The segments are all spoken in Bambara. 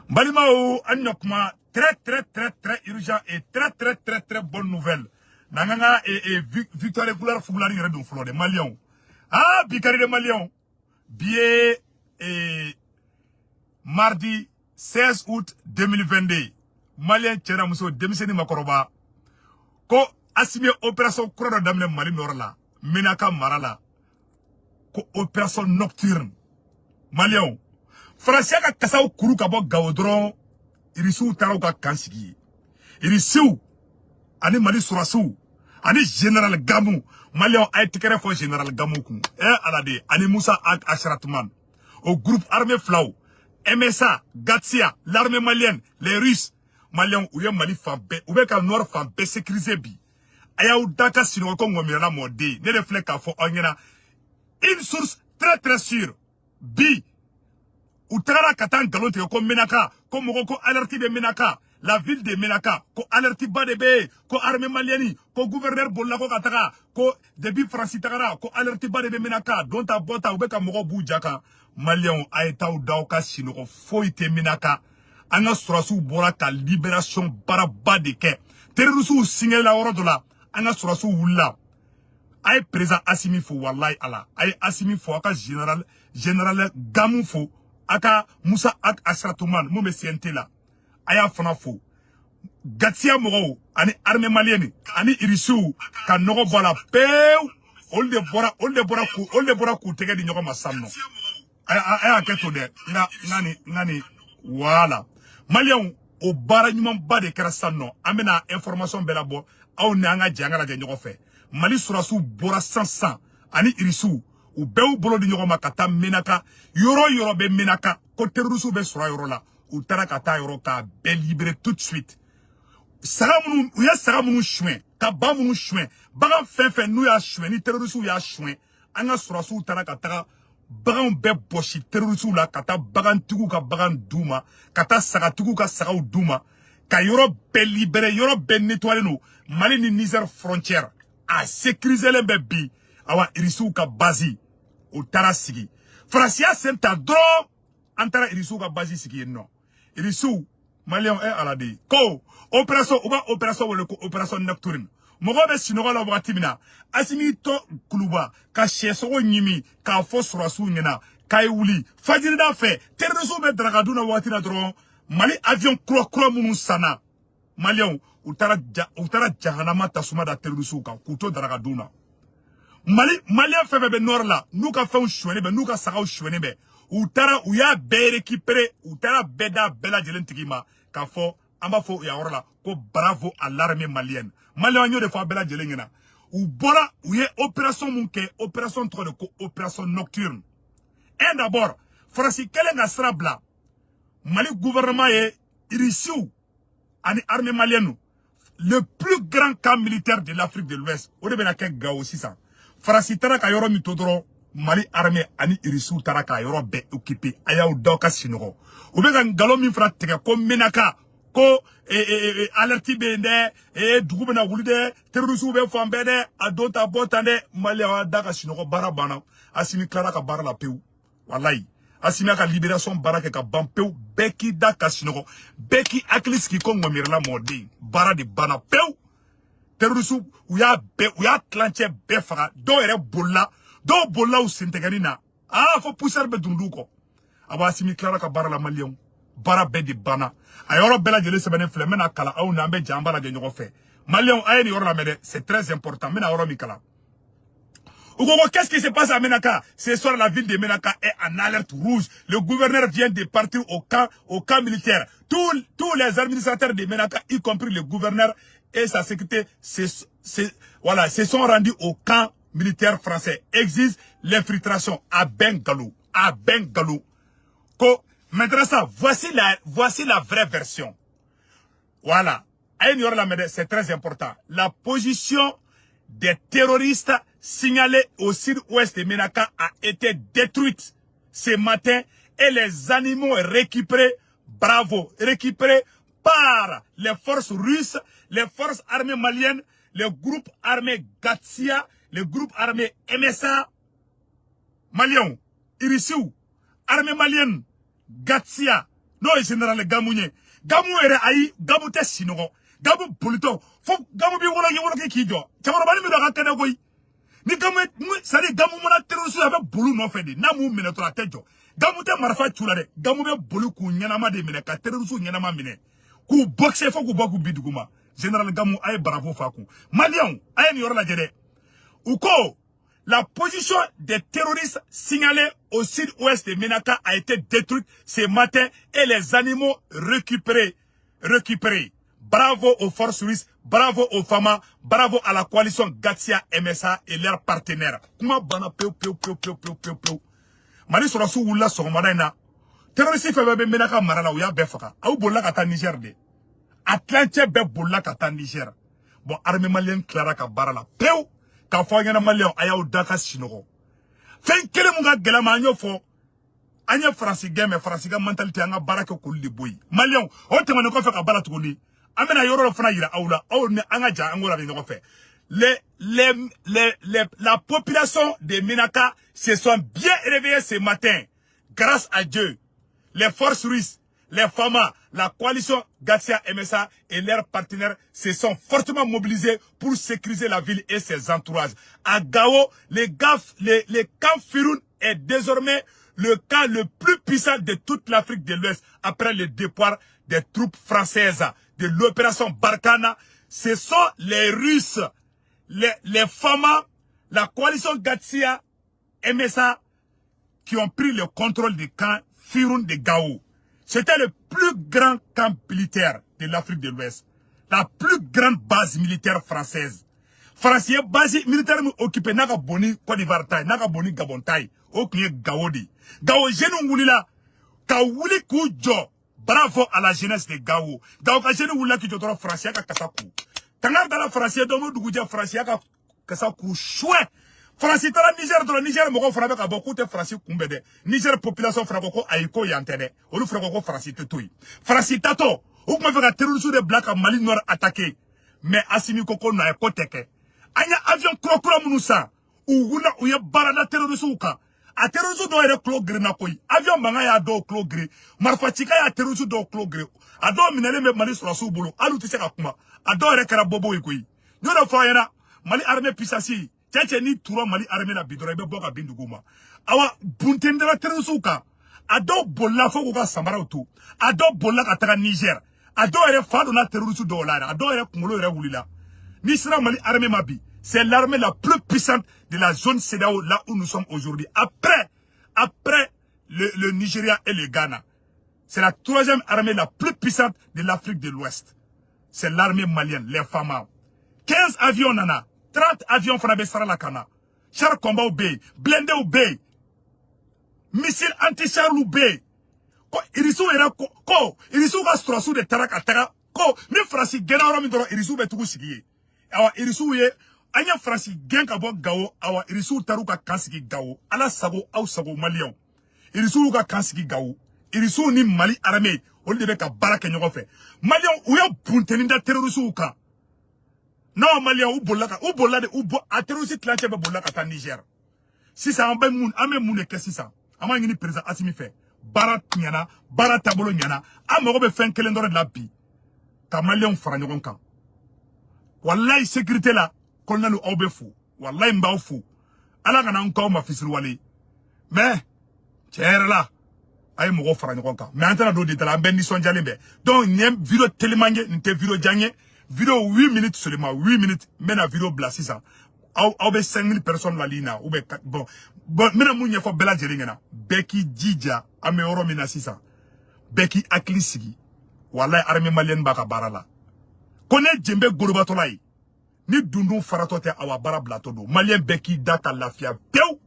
Balimaw, an ɲɔ kuma très très très très urgent et très très très très bonne nouvelle. N'an ka victoire couleur fugulani yɛrɛ don fɔlɔ dɛ, maliyɛnw. Ah, bi kari dɛ, maliyɛnw. Bi ye mardi 16 août 2022. Maliyɛn cɛ n'a muso, denmisɛnnin, makɔrɔba, ko Assimi ye opération kura dɔ daminɛ Mali nord la, Menaka mara la, ko opération nocturne. Maliyɛnw, Faransiya ka kasaw kuru ka bɔ Gawo dɔrɔn, Irisiw taara u ka camp sigi yen. Irisiw ani Mali sɔrɔsiw ani général Gamu. Maliyɛnw, a ye tɛgɛrɛ fɔ général Gamu kun. Ɛ Ala de, ani Musa Ashratuman, o groupe armé filaw, MSA, Gatsia, l'armée malienne, les Russes. Maliyɛnw, u ye Mali fan bɛɛ, u bɛ ka nord fan bɛɛ sécuriser bi. A y'aw da ka sinɔgɔ ko ŋɔmiyala mɔden. Ne de filɛ k'a fɔ aw ɲɛna, une source très très sûre. Bi u tagara ka taa nkalon tigɛ ko Menaka, ko mɔgɔ ko alerte bɛ Menaka, la ville de Menaka, ko alerte ba de bɛ yen, ko armée malienne, ko gouverneur bolila ko ka taga, ko depuis Faransi tagara, ko alerte ba de bɛ Menaka, don ta bɔ ta, u bɛ ka mɔgɔw b'u ja kan. Maliyɛnw, a ye t'aw da aw ka sinɔgɔ, foyi tɛ Menaka. An ka sɔrɔsiw bɔra ka libération baaraba de kɛ. Terrorisiw singɛla yɔrɔ dɔ la, an ka sɔrɔsiw wulila. A ye président Assimi fo, walayi Ala, a ye Assimi fo, a ka général Gamu fo, a ka Musa Asratuman mun bɛ CNT la, a y'a fana fo. Gatiya mɔgɔw ani armée malienne ani Irisiw ka nɔgɔ bɔ a la pewu. Olu de bɔra k'u tɛgɛ di ɲɔgɔn ma sisan nɔ. A y'a kɛ to dɛ, nka n ka nin voilà. Maliyɛnw, o baara ɲumanba de kɛra sisan nɔ. An bɛna information bɛɛ labɔ aw ni an ka jɛ an ka lajɛ ɲɔgɔn fɛ. Mali sɔrɔsiw bɔra sisan sisan ani Irisiw, u bɛɛ y'u bolo di ɲɔgɔn ma ka taa Menaka. Yɔrɔ yɔrɔ bɛ Menaka ko terrorisiw bɛ sɔrɔ a yɔrɔ la, u taara ka taa yɔrɔ k'a bɛɛ libérer tout de suite. Saga minnu u ye, saga minnu suɲɛ, ka ba minnu suɲɛ, bagan fɛn fɛn n'u y'a suɲɛ, ni terrorisiw y'a suɲɛ, an ka sɔrɔsiw taara ka taga baganw bɛɛ bɔsi terrorisiw la, ka taa bagantigiw ka bagan d'u ma, ka taa sagatigiw ka sagaw d'u ma, ka yɔrɔ bɛɛ libérer. Yɔrɔ bɛɛ nettoyé don. Mali ni Niger frontière a sécurisé bɛ bi. Awa, Irisiw ka base, u taara sigi. Faransiya sen ta dɔrɔn, an taara Irisiw ka base sigi yen nɔ. Irisiw, maliyɛnw, e Ala de ko opération, u b'a opération wele ko opération nocturne. Mɔgɔw bɛ sunɔgɔ la wagati min na, Asimi tɔ Kuluba ka sɛsogo ɲimi k'a fɔ sɔrɔsiw ɲɛna k'a ye wuli fajirida fɛ. Terrorisiw bɛ daraka dun na wagati la dɔrɔn, Mali avion kura kura minnu sanna, maliyɛnw, u taara jahanama tasuma da terrorisiw kan k'u to daraka dun na. Mali, maliyɛn fɛn fɛn bɛ nord la, n'u ka fɛnw suɲɛnen bɛ, n'u ka sagaw suɲɛnen bɛ, u taara, u y'a bɛɛ récupérer, u taara bɛɛ d'a bɛɛ lajɛlen tigi ma k'a fɔ an b'a fɔ yan yɔrɔ la ko bravo à l'armée malienne. Maliyɛn, y'o de fɔ a bɛɛ lajɛlen ɲɛna. U bɔra, u ye opération mun kɛ, opération tɔgɔ de ko opération nocturne. Un d'abord, Faransi kɛlen ka sira bila, Mali gouvernement ye Irisiw ani armée malienne, le plus grand camp militaire de l'Afrique de l'Ouest, o de bɛna kɛ Gawo sisan. Faransi taara ka yɔrɔ min to dɔrɔn, Mali armée ani Irisiw taara k'a yɔrɔ bɛɛ occupé. A y'aw da ka sinɔgɔ. U bɛ ka nkalon min fana tigɛ ko Menaka, ko alerte bɛ yen dɛ, dugu bɛna wuli dɛ, terrorisiw bɛ fan bɛɛ dɛ, a don ta bɔ tan dɛ. Maliyɛnw, a da ka sinɔgɔ, baara banna. Asimi tilara ka baara la pewu. Walayi, Asimi y'a ka libération baara kɛ ka ban pewu. Bɛɛ k'i da ka sinɔgɔ, bɛɛ k'i hakili sigi ko ŋɔmiyɛrɛla mɔden, baara de banna pewu. Terrorisiw, u y'a bɛɛ, u y'a tilancɛ bɛɛ faga. Dɔw yɛrɛ bolila, dɔw bolila u sentɛgɛnin na. Aa, fo poussière bɛ dundu kɔ. A b'a Asimi tilara ka baara la. Maliyɛnw, baara bɛɛ de banna. A yɔrɔ bɛɛ lajɛlen sɛbɛnnen filɛ, n bɛna kalan aw ni an bɛ jɛ an b'a lajɛ ɲɔgɔn fɛ. Maliyɛnw, a ye nin yɔrɔ lamɛn dɛ, c'est très important. N bɛna yɔrɔ min kalan, u ko, qu'est-ce qui se passe à Menaka? Ce soir, la ville de Menaka est en alerte rouge. Le gouverneur vient de partir au camp militaire. Tous les administrateurs de Menaka, y compris le gouverneur et sa sécurité, voilà, se sont rendus au camp militaire français. Exige l'infiltration à Bengalo. À Bengalo. Ko, maintenant ça, voici la vraie version. Voilà. C'est très important. La position des terroristes signalés au sud-ouest de Menaka a été détruite ce matin et les animaux récupérés, bravo, récupérés par les forces russes, les forces armées maliennes, le groupe armé Gatsia, le groupe armé MSA, malien, Irisiw, armée malienne, Gatsia, N'o ye général Gamu ye. Gamu yɛrɛ, ayi, Gamu tɛ sinɔgɔ. Gamu bolitɔ fo Gamu b'i woloki woloki k'i jɔ. Cɛkɔrɔba min don, a ka kɛnɛ koyi. Ni Gamu, c'est à dire Gamu mana terroriste, a bɛ boli nɔfɛ de. N'a m'u minɛ dɔrɔn, a tɛ jɔ. Gamu tɛ marifa cu la dɛ. Gamu bɛ boli k'u ɲɛnama de minɛ, ka terroriste ɲɛnama minɛ, k'u boxer fo k'u bɔ k'u bi dugu ma. Général Gamu, a ye bravo fa kun. Maliyɛnw, a ye nin yɔrɔ lajɛ dɛ. U ko la position des terroristes signalée au sud-ouest de Menaka a été détruite ce matin et les animaux récupérés. Récupérés. Bravo aux forces russes, bravo aux FAMA, bravo à la coalition Gatia MSA et leurs partenaires. Kuma banna pewu pewu pewu pewu pewu pewu pewu. Mali sɔrɔsiw wulila sɔgɔmada in na. Terroriste fɛn fɛn bɛ Menaka mara la, u y'a bɛɛ faga. Aw bolila ka taa Niger de. A tilancɛ bɛɛ bolila ka taa Niger. Bon, armée malienne tilara ka baara la pewu. K'a fɔ aw ɲɛna, maliyɛnw, a y'aw da ka sinɔgɔ. Fɛn kelen mun ka gɛlɛn ma, an y'o fɔ. An ye Faransi gɛn mɛ, Faransi ka mentalité, an ka baara kɛ k'olu de bɔ yen. Maliyɛnw, o tɛmɛnen kɔfɛ ka baara tuguni, an bɛna yɔrɔ dɔ fana yira aw la. Aw ni an ka ja, an k'o lajɛ ɲɔgɔn fɛ. Les, les, les, la population de Menaka se sont bien réveillés ce matin. Grâce à Dieu, les forces russes, les FAMA, la coalition Gatia MSA et leurs partenaires se sont fortement mobilisés pour sécuriser la ville et ses entourages. À Gao, les camps Firoun est désormais le camp le plus puissant de toute l'Afrique de l'Ouest après le départ des troupes françaises de l'opération Barkhane. Ce sont les Russes, les FAMA, la coalition Gatia MSA qui ont pris le contrôle du camp Firoun de Gao. C'était le plus grand camp militaire de l'Afrique de l'Ouest. La plus grande base militaire française. France ye base militaire min occupé n'a ka bon ni Côte d'Ivoire ta ye, n'a ka bon ni Gabon ta ye, o tun ye Gao de ye. Gao jeunes wulila ka wuli k'u jɔ. Bravo à la jeunesse de Gao. Gao ka jeunes wulila k'i jɔ dɔrɔn, Faransiya ka kasa ku. Kangari dala Faransi ye don o dugujɛ, Faransiya ka kasa k'u suɛ. Faransi taara Niger dɔrɔn, Niger mɔgɔw fana bɛ ka bɔ k'u tɛ Faransi kunbɛn dɛ. Niger population fana ko ko ayi, ko yan tɛ dɛ. Olu fana ko ko Faransi tɛ to yen. Faransi tatɔ, u tun bɛ fɛ ka terroriste de bila ka Mali Nord attaquer. Mais Assimi ko ko non, ko tɛ kɛ. An ye avion kura kura minnu san, u wulila, u ye baara da terroriste kan. A terroriste dɔw yɛrɛ tulo gerenna koyi. Avion mankan y'a dɔw tulo geren, marifacikan y'a terroriste dɔw tulo geren. A dɔw minɛlen bɛ Mali sɔrɔsiw bolo, hali u tɛ se ka kuma. A dɔw yɛrɛ kɛra bobo ye koyi. N y'o de fɔ aw ɲɛna, Mali armée puissance, cɛ cɛ, n'i tura Mali armée la bi dɔrɔn, i bɛ bɔ ka bin dugu ma. Awa, bunteni dara terroriste kan. A dɔw bolila fo k'u ka samaraw to. A dɔw bolila ka taga Niger. A dɔw yɛrɛ fa donna terroriste dɔw la yɛrɛ. A dɔw yɛrɛ kunkolo yɛrɛ wulila. N'i sera Mali armée ma bi, c'est l'armée la plus puissante de la zone CEDEAO, là où nous sommes aujourd'hui. Après le Nigeria et le Ghana. C'est la troisième armée la plus puissante de l'Afrique de l'Ouest. C'est l'armée malienne, les FAMA. 15 avions nana, 30 avions fana bɛ sara la ka na. Char combat bɛ yen, blindés bɛ yen, missile anti-char bɛ yen. Ko irisiw yɛrɛ ko ko irisiw ka sɔrɔsiw de taara ka taga ko ni Faransi gɛnna yɔrɔ min dɔrɔn, irisiw bɛ tugu sigi yen. Awa, irisiw ye an ye Faransi gɛn ka bɔ Gawo. Awa, irisiw taar'u ka camp sigi Gawo. Ala sago, aw sago, maliyɛnw. Irisiw y'u ka camp sigi Gawo. Irisiw ni Mali armée, olu de bɛ ka baara kɛ ɲɔgɔn fɛ. Maliyɛnw, u ye bunteni da terrorisiw kan. Non, maliyɛnw, u bolila ka u bolila de, u bɔ a terroriste tilancɛ bɛɛ bolila ka taa Niger. Sisan an bɛ mun de kɛ sisan? An b'a ɲini président Assimi fɛ. Baara ɲɛna, baara taabolo ɲɛna. An mago bɛ fɛn kelen dɔrɔn de la bi, ka maliyɛnw fara ɲɔgɔn kan. Walayi, sécurité la, colonel, aw bɛ fo. Walayi, n b'aw fo. Ala kana n k'aw ma fisiriwale. Mais tiɲɛ yɛrɛ la, a ye mɔgɔw fara ɲɔgɔn kan. Mais an tɛna don détail la, an bɛɛ nisɔndiyalen bɛ. Donc nin ye vidéo teliman ye, nin tɛ vidéo jan ye. Vidéo 8 minutes seulement, 8 minutes. N bɛna vidéo bila sisan. Aw bɛ 5000 personnes la ligne na ou bien bon, n bɛna mun ɲɛfɔ bɛɛ lajɛlen ɲɛna? Bɛɛ k'i jija. An bɛ yɔrɔ min na sisan, bɛɛ k'i hakili sigi. Walayi, armée malienne b'a ka baara la. Ko ne jenbe golobatɔla ye ni dundun faratɔ tɛ, awa, baara bilatɔ don. Maliyɛn bɛɛ k'i da ka lafiya pewu.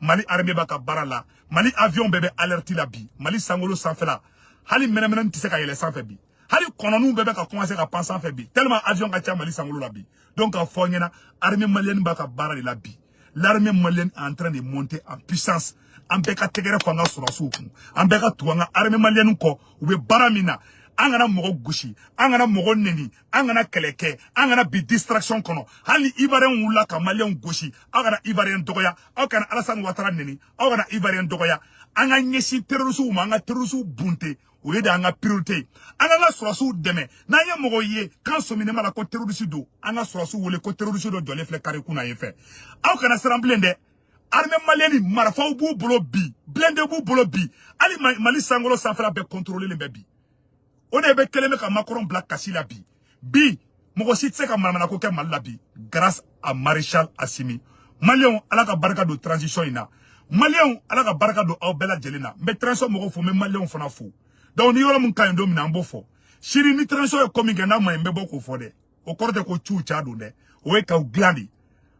Mali armée b'a ka baara la. Mali avion bɛɛ bɛ alerte la bi. Mali sankolo sanfɛla, hali mɛnɛmɛnɛ tɛ se ka yɛlɛ sanfɛ bi. Hali kɔnɔninw bɛɛ bɛ ka commencer ka pan sanfɛ bi, tellement avion ka ca Mali sankolo la bi. Donc k'a fɔ aw ɲɛna, armée malienne b'a ka baara de la bi. L'armée malienne est en train de monter en puissance. An bɛɛ ka tɛgɛrɛ fɔ an ka sɔrɔsiw kun. An bɛɛ ka tugu an ka armée malienne kɔ, u bɛ baara min na. An kana mɔgɔ gosi, an kana mɔgɔ neni, an kana kɛlɛ kɛ, an kana bi distraction kɔnɔ. Hali ni Ivoirien wulila ka maliyɛnw gosi, aw kana Ivoirien dɔgɔya, aw kana Alassane Ouattara neni, aw kana Ivoirien dɔgɔya. An ka ɲɛsin terroristew ma, an ka terroristew bunte, o ye de an ka priorité ye. An k'an ka sɔrɔsiw dɛmɛ. N'an ye mɔgɔ ye k'an sɔminen b'a la ko terroriste don, an ka sɔrɔsiw wele ko terroriste dɔ jɔlen filɛ kare kunna yen fɛ. Aw kana siran bilen dɛ. Armée malienne, marifaw b'u bolo bi, blindé b'u bolo bi. Hali Mali sankolo sanfɛla bɛɛ contrôlé bɛ bi. O de bɛ kɛlen bɛ ka Macron bila kasi la bi. Bi mɔgɔ si tɛ se ka manamanako kɛ Mali la bi, grâce à maréchal Assimi. Maliyɛnw, Ala ka barika don transition in na. Maliyɛnw, Ala ka barika don aw bɛɛ lajɛlen na. N bɛ transition mɔgɔw fo, n bɛ maliyɛnw fana fo. Donc ni yɔrɔ min ka ɲi don min na, an b'o fɔ. Sini ni transition ye ko min kɛ n'a ma ɲi, n bɛ bɔ k'o fɔ dɛ. O kɔrɔ tɛ ko ciw ca don dɛ, o ye k'aw dilan de,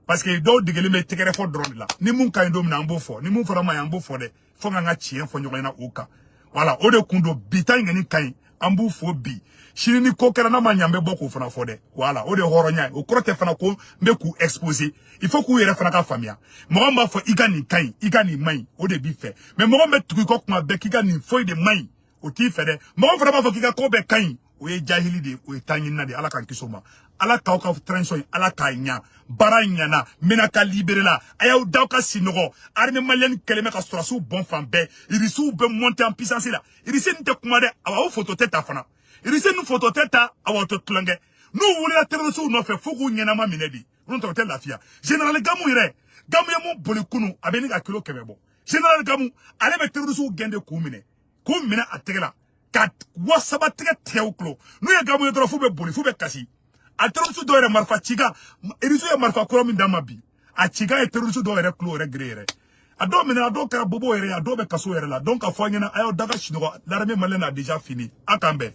parce que dɔw degelen bɛ tɛgɛrɛ fɔ dɔrɔn de la. Ni mun ka ɲi don min na, an b'o fɔ. Ni mun fana ma ɲi, an b'o fɔ dɛ. Fo k'an ka tiɲɛ fɔ ɲɔgɔn ɲɛna o kan. Voilà, o de kun don. Bi ta in kɔni ka ɲi, an b'u fo bi. Sini ni ko kɛra n'a ma ɲɛ, an bɛ bɔ k'o fana fɔ dɛ. Voilà, o de ye hɔrɔnya ye. O kɔrɔ tɛ fana ko n bɛ k'u exposer. Il faut k'u yɛrɛ fana ka faamuya. Mɔgɔ min b'a fɔ i ka nin ka ɲi, i ka nin man ɲi, o de b'i fɛ. Mais mɔgɔ min bɛ tugu i kɔ kuma bɛɛ k'i ka nin foyi de man ɲi, o t'i fɛ dɛ. Mɔgɔ min fana b'a fɔ k'i ka ko bɛɛ ka ɲi, o ye jahili de ye, o ye taɲinina de ye. Ala k'an kisi o ma. Ala k'aw ka transition ye, Ala k'a ɲa. Baara ɲana, Menaka libéré la. A y'aw da aw ka sinɔgɔ. Armée malienne kɛlen bɛ ka sɔrɔsiw bɔn fan bɛɛ. Irisiw bɛ monter en puissance la. Irisi nin tɛ kuma dɛ, awa o photo tɛ ta fana. Irisi nin photo tɛ ta, awa o tɛ tulonkɛ. N'u wulila terroristew nɔfɛ fo k'u ɲɛnama minɛ de, n'o tɛ o tɛ lafiya. Général Gamu yɛrɛ, Gamu ye mun boli kunu, a bɛ ni ka kilo 100 bɔ. Général Gamu ale bɛ terroristew gɛn de k'u minɛ a tɛgɛ la, ka 3000 tigɛ tigɛ u kulo. N'u ye Gamu ye dɔrɔn, f'u bɛ boli, f'u bɛ kasi. A terroriste dɔw yɛrɛ, marifa cikan, irisiw ye marifa kura min d'a ma bi, a cikan ye terroriste dɔw yɛrɛ kulo yɛrɛ gere yɛrɛ. A dɔw minɛ, a dɔw kɛra bobo yɛrɛ ye, a dɔw bɛ kaso yɛrɛ la. Donc k'a fɔ aw ɲɛna, a y'aw da ka sunɔgɔ. L'armée malienne a déjà fini. A k'an bɛn.